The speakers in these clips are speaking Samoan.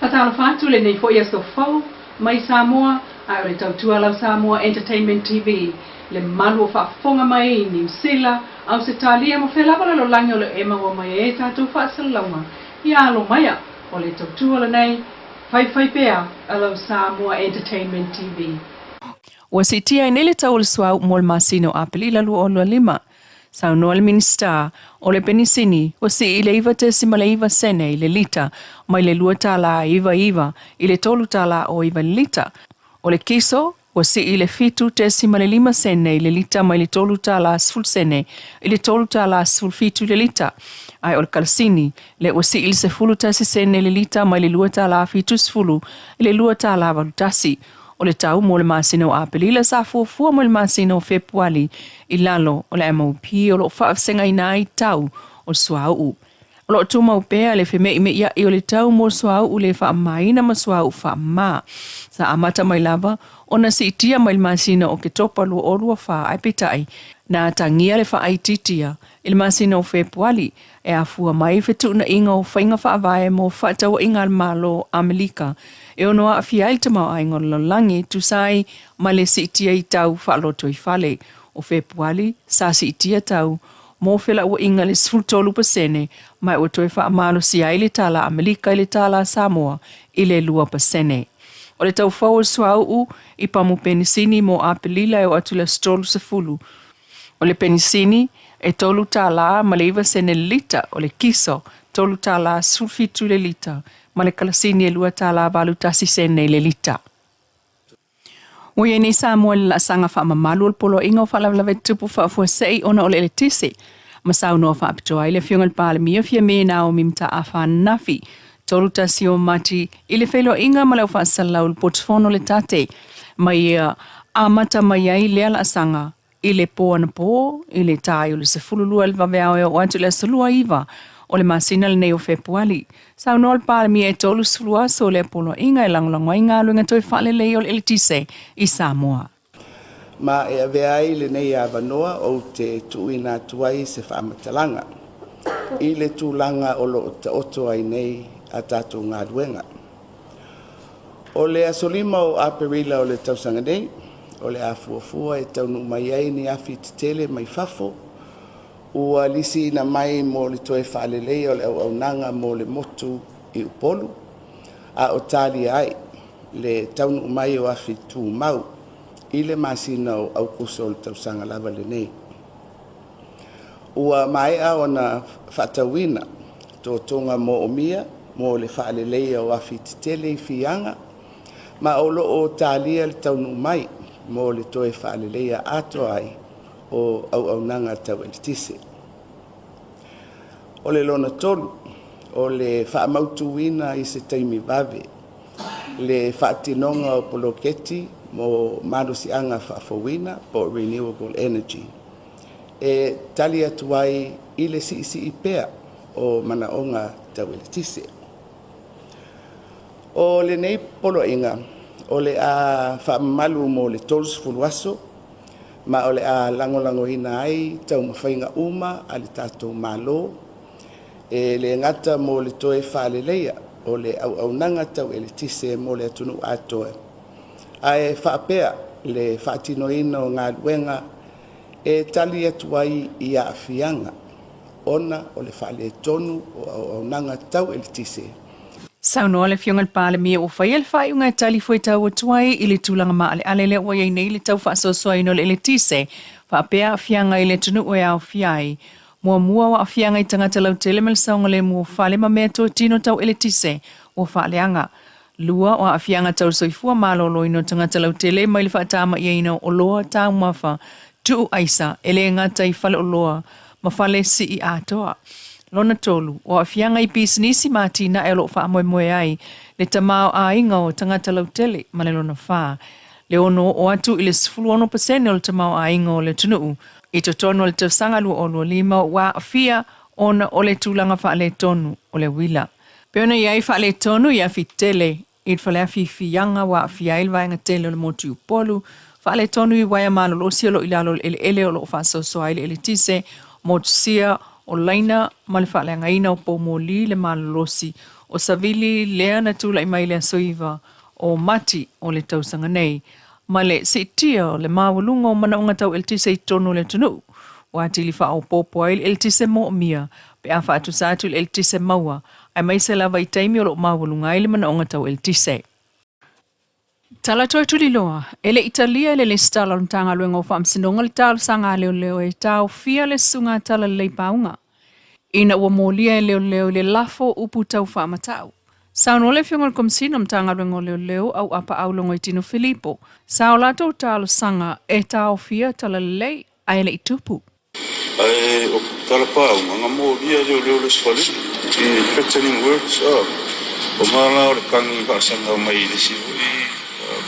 Faatalofa atu lenei foi aso fou mai Samoa ae o le tautua lau Samoa Entertainment TV le malu o faafofoga mai i Niu Sila, Ausetalia ma fea lava lalolagi o lo o e maua mai ai tatou faasalalauga. Ia alo maia o le tautua lenei, faifai pea a lau Samoa Entertainment TV. Ua siitia ai nei le tau o le suauu mo le masina o Aperila 2025. Saunoa le Minisita o le Penisini ua sii i le 9.9 sene i le lita mai le $2.99 i le $3.09 i le lita. O le kiso ua sii i le 7.5 sene i le lita mai le $3.10 i le $3.17 i le lita. Ae o le kalasini lea ua sii i le 11 sene i le lita mai le $2.70 i le $2.81. O le tau mo le masina o Aperila sa fuafua mo le masina o Fepuali i lalo o le MOP o lo o faavasegaina ai tau o le suauu. O lo o tumau pea le feme'ime'ia'i o le tau mo suauu le faamamaina ma suauu faamama. Sa amata mai lava ona siitia mai le masina o Oketopa 2024 ae peitai na atagia le faaitiitia i le masina o Fepuali e afua mai fetuunaiga o faiga faavae mo fefaatauaiga a le Malo Amelika e ono aafia ai le tamaoaiga o le lalolagi e tusa ai ma le siitia i tau faalotoifale. O Fepuali, sa siitia tau mo felauaiga i le 13% ma ua toe faamalosia ai le tala Amelika i le tala Samoa i le 2%. O le tau fou o le suauu i pamu penisini mo Aperila e oo atu i le aso 30. O le penisini e $3.09 le lita, o le kiso $3.17 le lita, ma le kalasini e $2.81 i le lita. Ua i ai nei Samoa i le laasaga faamamalu o le Poloaiga o Faalavelave Tutupu Faafuasei ona o le eletise, ma saunoa faapitoa ai le Afioga i le Palemia Fiame Naomi Mataafa ananafi, 31 o Mati, i le feiloaiga ma le au faasalalau i le potufono le Tate, ma ia amata mai ai lea laasaga i le po anapo i le tai o le 12 i le vaveao e oo atu i le aso 29 o le masina lenei o Fepuali. Saunoa le Palemia e 30 aso lea poloaiga e lagolago ai galuega toe faalelei o le eletise i Samoa. Ma e avea ai lenei avanoa ou te tuuina atu ai se faamatalaga i le tulaga o lo o taoto ai nei a tatou galuega. O le aso 5 o Aperila o le tausaga nei, o le a fuafua e taunuu mai ai ni afi tetele mai fafo ua lisiina mai mo le toe faaleleia o le auaunaga mo le motu i Upolu, a o talia ai le taunuu mai o afi tumau i le masina o Aukuso o le tausaga lava lenei. Ua maea ona faatauina totoga moomia mo le faaleleia o afi tetele i Fiaga, ma o lo o talia le taunuu mai mo le toe faaleleia atoa ai o auaunaga tau eletise. O le lona tolu, o le faamautuina i se taimi vave le faatinoga o poloketi mo malosiaga faafouina po o renewable energy e tali atu ai i le siisii pea o manaoga tau eletise. O lenei poloaiga o le a faamamalu mo le 30 aso, ma o le a lagolagoina ai taumafaiga uma a le tatou Malo e le gata mo le toe faaleleia o le auaunaga tau eletise mo le atunuu atoa, ae faapea le faatinoina o galuega e tali atu ai i aafiaga ona o le faaletonu o auaunaga tau eletise. Saunoa le Afioga i le Palemia ua faia le faaiuga e talifuaitau atu ai i le tulaga maaleale lea ua i ai nei le tau faasoasoaina o le eletise faapea aafiaga i le atunuu e aofia ai muamua o aafiaga i tagata lautele ma le saogalemu o fale ma meatotino tau eletise ua faaleaga. Lua o aafiaga tau soifua maloloina o tagata lautele mai le faatama'iaina o oloa taumafa tuu aisa e le gata i faleoloa ma fale sii atoa. Lona tolu, o aafiaga i pisinisi ma atinae o lo o faamoemoe ai le tamaoaiga o tagata lautele ma le lona fa, le ono oo atu i le 16% o le tamaoaiga o le atunuu i totonu o le tausaga 2025 ua aafia ona o le tulaga faaletonu o le uila. Pei ona i ai faaletonu i afi tele i le faleafi i Fiaga ua aafia ai le vaega tele o le motu i Upolu, faaletonu i uaea malolosi o lo o i lalo o le eleele o lo o faasoasoa ai le eletise, motusia o laina ma le faaleagaina o poumoli le malolosi O savili lea na tula'i mai i le aso 9 o Mati o le tausaga nei, ma le siitia o le maualuga o manaoga tau eletise i totonu o le atunuu, ua atili faaopoopo ai le eletise moomia pe a faatusa atu i le eletise maua, aemaise lava i taimi o lo o maualuga ai le manaoga tau eletise. Tala toe tuliloa, e le i talia e le Lesitala o le Matagaluega o Faamasinoga le talosaga a leoleo e taofia le susuga talalelei pauga, ina ua molia e leoleo i le lafo upu tau faamatau. Saunoa le Afioga i le Komesina o Matagaluega o Leoleo Auapaau Logoitino Filipo, sa o latou talosaga e taofia talalelei ae le i tupu. Ae o talapauga na molia leoleo le sefalili i threatening words o ma la o le kagi faasaga mai i le isi foi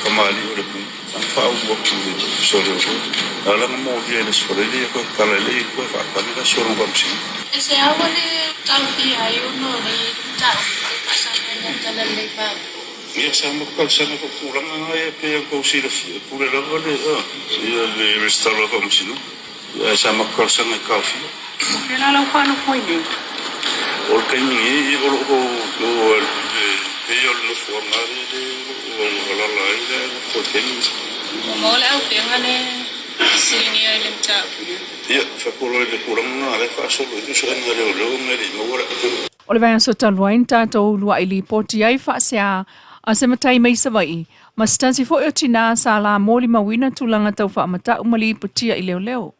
kamali'i o le nuu na faaulu atu i le ofisa o leoleo a la na molia i le sefalili e toe talalelei koe faatali la sologa faamasino. E se aua le taofia ai ona o le mataupu e faasaga i talalelei pauga. Ia sa matou talosaga foi tulaga na ia pei ona tou silafia e pule lava le ia le resitala o faamasinoga ae sa matou talosaga e taofia. O fea la lau faanofo ai nei? O le taimi nei o loo le pei o le nofoaga lea o lo o alala ai le nofo i le taimi. Ua maua le auupega le fesiligia i le mataupu lea. Ia faapolo i le tulaga na lea faasolo i suesuega a leoleo ma e le i maua le auupega. O le vaiaso talu ai na tatou uluai lipoti ai faasea a se matai mai Savaii ma se tasi foi o tinā sa la molimauina tulaga tau faamata'u ma lipotia i leoleo.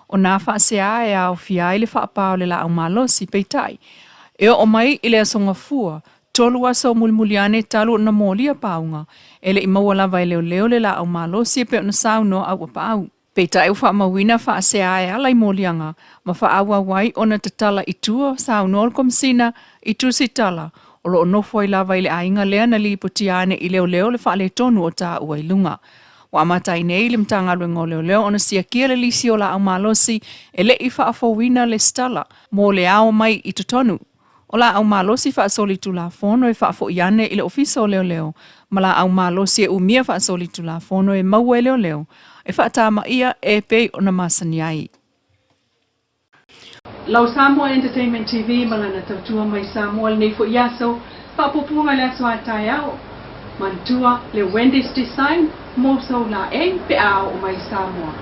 O nā faasea e aofia ai le faapā o le laau malosi, peitai e oo mai i le aso Gafua, 3 aso mulimuli ane talu ona molia pauga, e le i maua lava e leoleo le laau malosi e pei ona saunoa Auapaau. Peitai ua faamauina faasea e ala i moliaga ma faaauau ai ona tatala i tua, saunoa le Komesina i tusitala o lo o nofo ai lava i le aiga lea na lipotia ane i leoleo le faaletonu o taua i luga. Ua amata ai nei le Matagaluega o Leoleo ona siakia le lisi o laau malosi e le i faafouina lesitala mo le ao mai i totonu. O laau malosi faasolitulafono e faafoi ane i le Ofisa o Leoleo ma laau malosi e umia faasolitulafono e maua e leoleo e faatamaia e pei ona masani ai. Lau Samoa Entertainment TV ma lana tautua mai Samoa lenei foi aso, faapuapuaga i le aso a taeao. Manatua le Wendy's Design mo sou laei pe a oo mai Samoa.